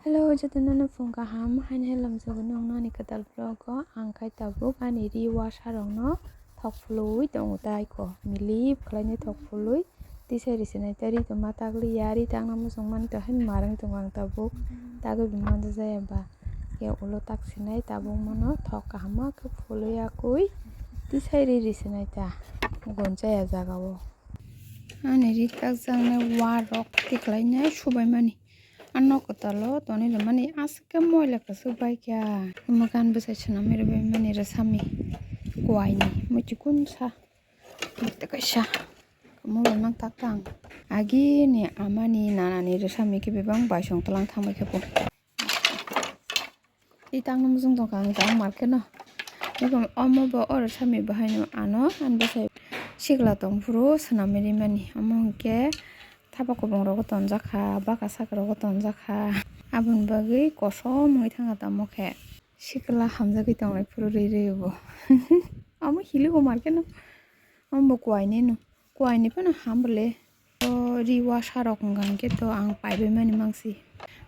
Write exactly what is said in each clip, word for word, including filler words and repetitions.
Hello, jotono no phung kaham, haino hai lamjago nongno ani kwtal vlog o. Ang khai tabuk ani ri wasa rokno thok phului tongo tai ko, milip khlainai thok phului. Tisai ri sinai ta ri tongma takliya, ri takna muchung mani to haino marwng tongo ang tabuk. Tagwi bo manja jaya ba. Khe ulo tak sinai tabuk mano thok kaham ma khe phului yakui tisai ri ri sinai ta gonchaya jaga o. Ani ri takjaknai wa rok tikhlainai subaimani. Ano kwtalo tonwi rwmani aswk khe moila kwchwk bai kha. Mwkang bwsai swnamwi rwbaimani rwsami kuaini muichukun sa. Tei kaisa kwmwi bai mang tak tang. Agini amani nanani rwsami khe bebak baisong twlang thangbai khe bo. Tei tangno mujung tongkha ang tang market no. Eko omo bo oro sami bahaino ano ani bwsai sikla tong phuru swnamwi rimani. Omo hwnkhe thapa kubung rogo tonjakha, baka saka rogo tonjakha. Aboni bagwi kosom wngwi thangkha tamo khe. Sikla hamjagwi tonglai phuru ri ri bo. Omo hiliko market no. Omo bo kuaini no. Kuaini phano ham bole. O ri wasa rok wngkha hwnkhe to ang paibai mani mangsi.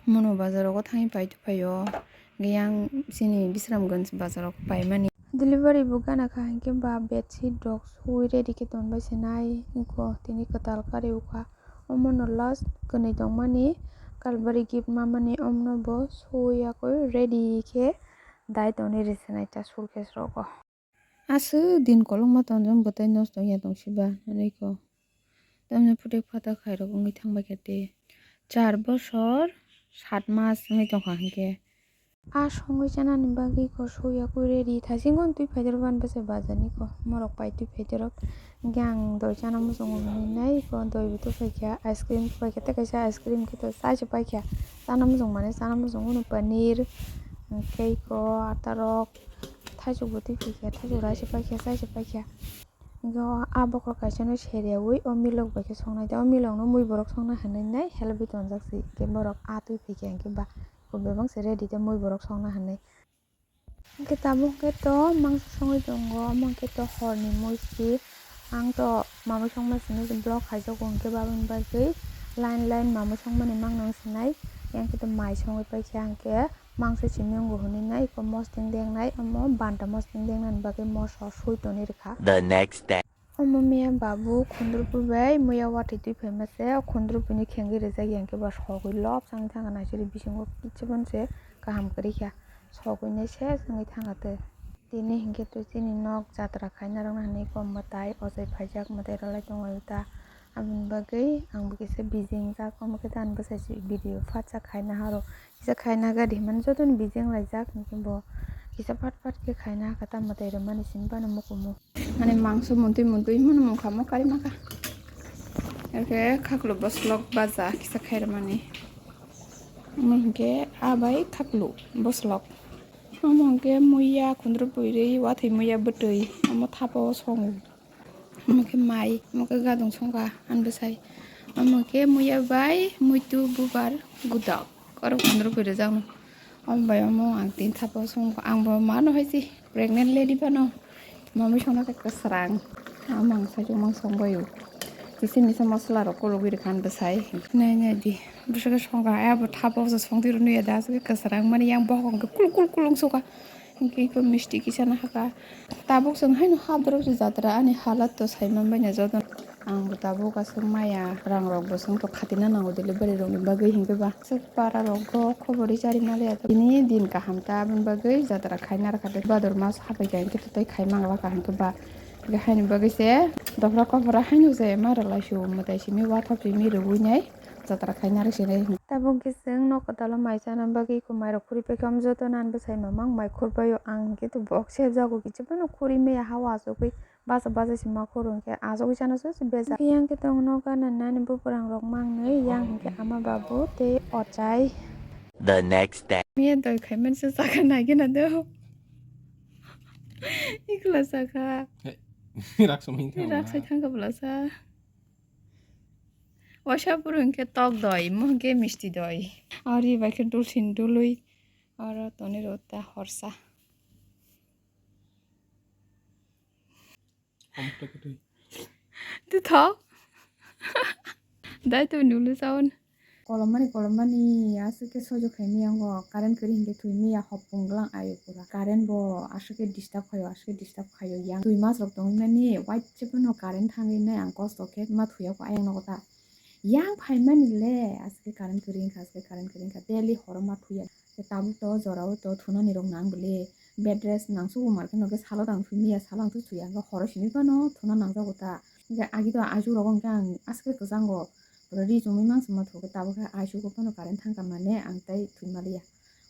Mono bazar rogo thangwi pai tongphaio. Hwnkhe yang chini Bisramganj bazar rogo paimani. Delivery bo gana kha hwnkhe ba bedsheet rok suwi ready khe tonbai se nai wngkho tini kwtal kari wkha. Omono last kwnwi tongmani Kalbari gift mamani omono bo suwi yakwi ready khe dai tonwi rwsinai ta suitcase rogo. Aswk din kolokma tonjak bwtai nosto wngya tongsiba, hwnwi kho. Tamni phutik phatak khairok wngwi thangbai kha tei char bosor sat mas wngwi tongkha hinkhe. A songwi chanani bagwi kho suya kwi ready, thaisingo twi phaidorok bani bwsai bazar ni kho, morok pai twi phaidorok. Hinkhe ang doi chana muchungo hinwi nai kho, doi bo tubui kha, ice cream tubui kha, tei kaisa ice cream khe to chai se pai kha, chana muchung mani chana muchung mano paneer, tei kho atarok. Thaichuk bo twi phaikha, thaichuk rai se paikha, chai se paikha. Hwnkhe o a bokhorok kaisa no seriyaui o milok bai khe songnai tei o milok no mui borok songna hinwi nai help bai tonjak se. Hwnkhe borok a twi phaikha hwnkhe ba bebak se ready tei mui borok songna hinwi. Hwnkhe tabuk hwnkhe to mangso songwi tongo, omo hwnkhe to horni mui si. Ang to mamui songma simi vlog khaijago hwnkhe baboni bagwi line line mamui songmani mangno wng sinai. Yang khe to mai songwi paikha hwnkhe. Mangso simi wngo hwnwi nai eko mosdeng dengnai, omo banta mosdeng dengnani bagwi moso soi tonwi rwkha. The next day. Omo miya babu khundrupui bai muya watwi twi phaima se, o khundrupui ni khengwi rijak ya hwnkhe ba sogwi lobsang thangkha naisuri bisingo kichubo se kaham kwrwi kha, sogwi nai ses wngwi thangkha tei. Tini hinkhe twi chini nok jatra khaina rwkna hinwi eko mwtai ochai phaijak, mwtai rwlai tonglaio ta. Aboni bagwi ang bo kisa busy wngjak, omo khe ta ani bwsai se video phatsa khaina haro. Kisa khaina gadi himani jotono bijeng laijak, hinkhe bo kisa pat pat khe khaina hakha, tamo tei rwmani simi phano mukumu. Ani mangso muntui muntui himano mungkha mo kari maka. Hinkhe khaklo boslok baja kisa khairwmani. Omo hinkhe a bai khaklo boslok. Omo hinkhe muiya khundrupui rwi wathwi muiya bwtwi omo thapa o songo. Omo khe mai, omo khe gadung songkha ani bwsai. Omo khe muiya bai muitu bubar gudak. Oro khundrupui rwjakno. Omo bai omo ang tin thapa o songkha. Ang bo mano hai se pregnant lady phano. Mamui songna khe kwsrang. Omo ang saichung mang songbaio. Kisa misa masala rok kologwi rwkha ani bwsai. Nai nai di. Bwswk khe songkha. Abo thapa o se songtwi rwnuya da. Aswk khe kwsrang mani yang bokhok khe kuluk kuluk kuluk songkha. Hingke iko misti kisa no haka. Tabuk chwng haino habdorok se jatra ani halat to sai manbai na joto. Ang bo tabuk aswk maya rang rok bo chwng to khatina nango delivery rok ni bagwi hingke ba. Aswk para rok go khobor ri chari maliya to. Tini din kaham ta aboni bagwi jatra khaina rwkha de. Bador mas habai kha hingke to tei khai mang la kha hingke ba. Hingke haini bagwi se dophra kophra haino se ma rwlai su mwtai simi wathap simi rwui nai. Jatra khaina rwksinai. Tabuk khe chwng nok kwtal o mai chana bagwi eko mairok khuri paikha, omo jotono ani bwsai mamang mai khurbaio, ang hinkhe to bok sebjago, kichibano khuri maya ha o achugwi bacha bacha se ma khoro hinkhe achugwi chana se bejak. Hinkhe yang khe tongo nok gana nani bwprangrok mangnwi, yang hinkhe ama babu tei ochai. The next day. Miya doi khaimani se chakha naigena do. Ikla chakha. Hey, rak somoi thangma. Rak sai thangkha bwlasa. Waisa bwrwi hwnkhe tok doi, imo hwnkhe misti doi. Ari bai khe dulsin dului oro tonwi rw ta horsa. Twi tho. Dai to nulu saun. Kolomani, kolomani aswk khe sojo khaimani yango, current kwrwi hinkhe thwimani ya hopung glang ayo pura. Current bo aswk khe disturb khaio, aswk khe disturb khaio yang. Dui mas rok tongmani waitse phano current thangwi nai ang kosto khe ma thwiya kho ayang nogo ta. Yang phaimani le aswk khe current kwrwi hinkha, aswk khe current kwrwi hinkha, daily horo ma thwiya. Tabuk to jorao to thunani rok nang bwle, bed rest nang sugo mar khe no khe salo tang thwimani ya, salo ang thwi thwiya, horo simi phano thuna nangjago ta. Hinkhe agi to aisuk rogo hinkhe ang aswk khe kwchango. Pura ri chumui mangsa ma thugo, tabuk khe aisuk o phano current thangkha mane ang tei thwi maliya.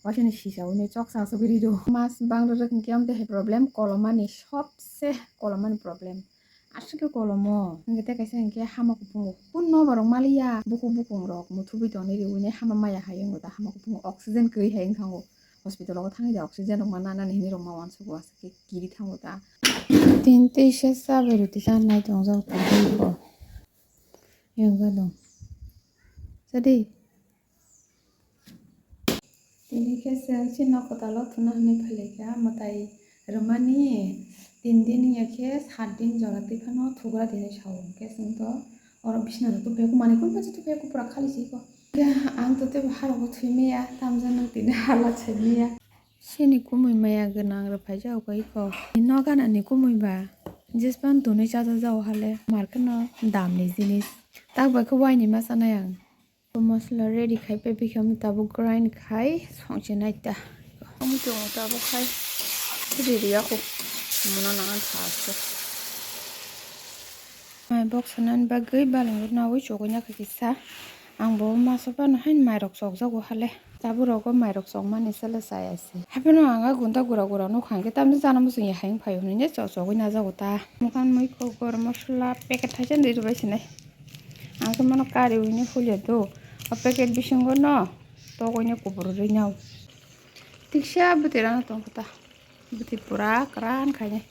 Waisani sisa hwnwi choksa aswk ri do. Mas bang rwrwk hinkhe amtwi hai problem kolomani, sobse kolomani problem. Aswk khe kolomo. Hinkhe tei kaisa hinkhe hama kuphungo. Kun nobar rok maliya. Bukhuk bukhung rok muthubui tonwi riwi nai hama maya hai wngo da hama kuphungo. Oxygen kwrwi hai wng thango. Hospital o thangwi da oxygen rok ma nanani hinwi rok ma uansugo aswk khe kiri thango da. Tin tei se chabai rwtwi chanai tongjak tongkha. Yungba dong. Jadi. Tini khe chwng chini nok kwtal o thuna hwnwi phailaikha mwtai rwmani tin din wngya khe sat din jora twi phano thugra dinwi sao. Hwnkhe chwng to oro bisna rok tuphai kho manwi kunu khe tuphai kho pura khali se kho. Ang to teibo harok bo thwi maya tamjani tini hala chai maya. Chini kumui maya gwnang rwphai jao kha iko. Nok ganani kumui ba jespan tonwi chajakjao hale market no damni jinis. Tak bai khe waini ma chanai ang. Masala ready khai pai bikhe omo tabuk grind khai songchinai ta. Omo tongo tabuk khai riri ya kho. Mona nang tha se. Mai bok sanani bagwi baleng rok nawi chogwi nakha kisa. Ang bo masa phano haino mairok chokjago hale. Tabuk rogo mairok chokmani sele chaya se. Hapheno ang a gunda gura gura nukha hwnkhe tamni chana muchungya hai wng phaio hwnwi ne chok chogwi najago ta. Mukan mui kok gorom masala packet thaisa nwi rwbai sinai. Ang khe mano kari hwnwi hulia do. O packet bisingo no togwini kubur rwi nao. Tiksa bwtwi rano tongkha ta. Bwtwi pura kwran khainai.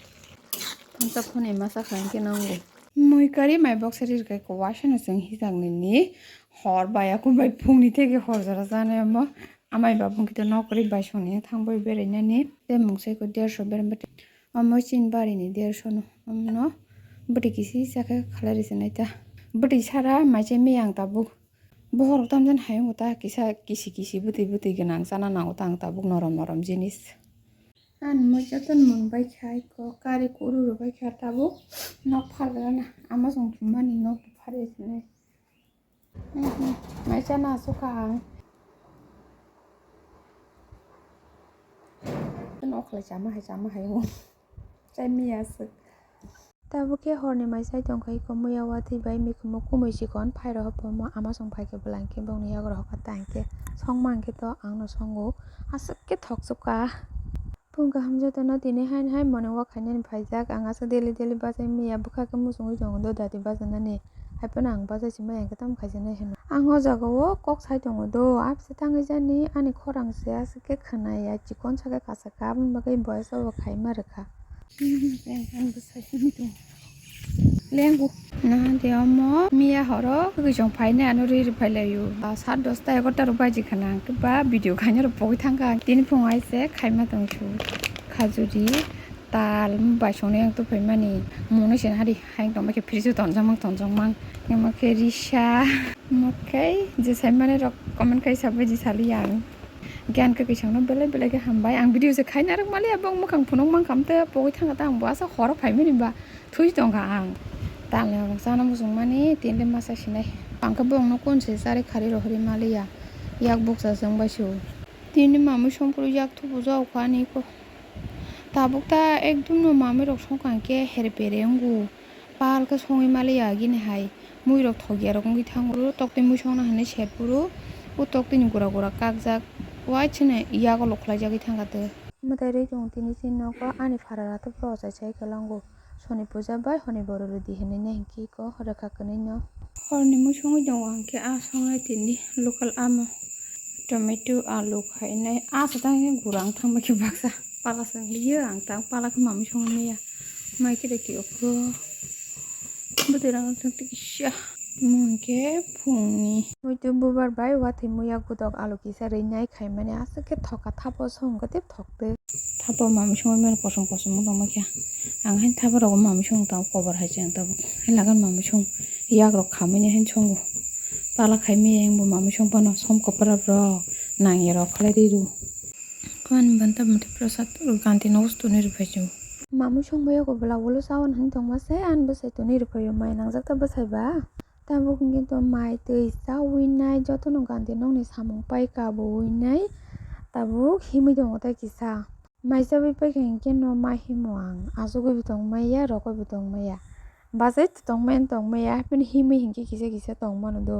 Thansa phone masa khai khe nango. Mui kari mai boksa rir kai kwasano chwng hijak nini hor bai aku bai phungni theke hor jora janai omo. Amai babung kito nok kwrwi bai songni thang bai berainani. Tei mungsa iko dersho bereng bwtwi. Omo chini barini dersho no. Omo no bwtwi kisi sa khe khalai rwchwnai ta. Bwtwi sara mai chai miyang tabuk. Bohrok tamjani hayung ta kisa kisi kisi bwtwi bwtwi gwnang chana nango ta ang tabuk norom norom jinis. Ani moi joto ni mung bai kha iko kari kuru rw bai kha tabuk nok phalrana ama song thumani nok phalrwi sinai. Mai chana asukha ang. Nok khlai chama hai chama hai o. Chai miya aswk. Tabuk khe horni mai chai tongkha iko muya watwi bai mikhumu kumui chikon phairok hophomo ama song phaikhe bwlang khe bongni yagra hokha tangkhe songma hwnkhe to angno songo aswk khe thokchukha. Phung kaham jotono tini haino hai morning walk khainani phaijak ang aswk daily daily bachai miya bwkha khe muchungwi tongo do dati bachanani haiphano ang bachai simi hwnkhe tamo khaijaknai hino ang o jaga o kok sai tongo do abse tangwi jani ani khorang se aswk khe khwnaya chikon sakhe kasakha aboni bagwi boyes obo khaima rwkha. Lengbu. Nahan de omo miya horo kwkwi chong phainai ano riri phailaio. Sat dosta egarota rok baji khana hwnkhe ba video khaina rok pogwi thangkha. Tini phungo aise khaima tongsu khajuri tal bai songnai ang tuphaimani mungno se hari hai tongma khe fridge o tonjakmang tonjakmang. Omo khe risa omo khe je saimani rok comment khai sabaidi saliya ang. Giyan kwkwi songno belai belai khe hambai. Ang video se khaina rwk maliya, bong mwkhang phunuk mankha, amtwi pogwi thangkha ta, ang bo asa horo phaimani ba thwi tongkha ang. Talni rok chana muchungmani, tinle masa sinai. Ang khe bongno kun se chari khari rohorwi maliya, yak bukcha chwng bai se o. Tini mamwi songphuru yak thubu jao kha ani kho. Tabuk ta ekdum no mamwi rok songkha hwnkhe here pere wngo. Pal khe songwi maliya agini hai. Muirok thokya rok wngwi thango. Oro toktwi mui songna hinwi serphuru o toktwini gura gura kakjak. Waisano yago lok khlaijagwi thangkha tei. Mwtai rwi tongo tini chini nogo ani phara rathok rok ochai sai khe lango. Soni puja bai honi borok rwdi hinwi nai hinkhe iko rwkha kwnwi no. Horni mui songwi tongo hinkhe a songnai tini local amo. Tomato, alu khainai. Asa tang khe gura ang thangma khe baksa. Pala se wng liya ang tang pala khe mamwi songwi maya. Mai khe reki okho. Bwtwi rang tong twi kisa. Mung khe phungni. Muitu bubar bai watwi muya gudok alu kisa rwi nai khaimani aswk khe thoka thapo song khe tei thok twi. Thapo mamwi songwi mani kosom kosom wng tongma khe. Ang haino thapo rogo mamwi song tang kobar hai se ang tabuk. Hai lagan mamwi song yak rok khamwi nai haino songo. Pala khai miyang bo mamui song phano som kopra rok nang ya rok khlai ri ru. Kuan banta banta prasad ganti no usto ni rupai chu. Mamui song bai ko bla ulo sawan hang tong ma se an bwsai tuni rupai mai nang jak ta bwsai ba. Tabuk hingke to mai twi cha wi nai joto no ganti nokni samung pai ka bo wi nai tabuk himui tongo ta kisa. Mai chabwi paikha hinkhe no ma himo ang, asugwi bo tong maya, rogwi bo tong maya. Bachai tong maya, tong maya, hapheno himwi hinkhe kisa kisa tong mano do.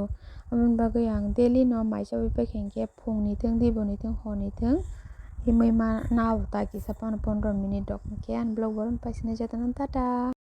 Aboni bagwi ang daily no mai chabwi paikha hinkhe phungni thung, diboni thung, horni thung, himwi ma nao ta kisa phano pondro minute rok hinkhe ani vlog borok no paisina jotono tata.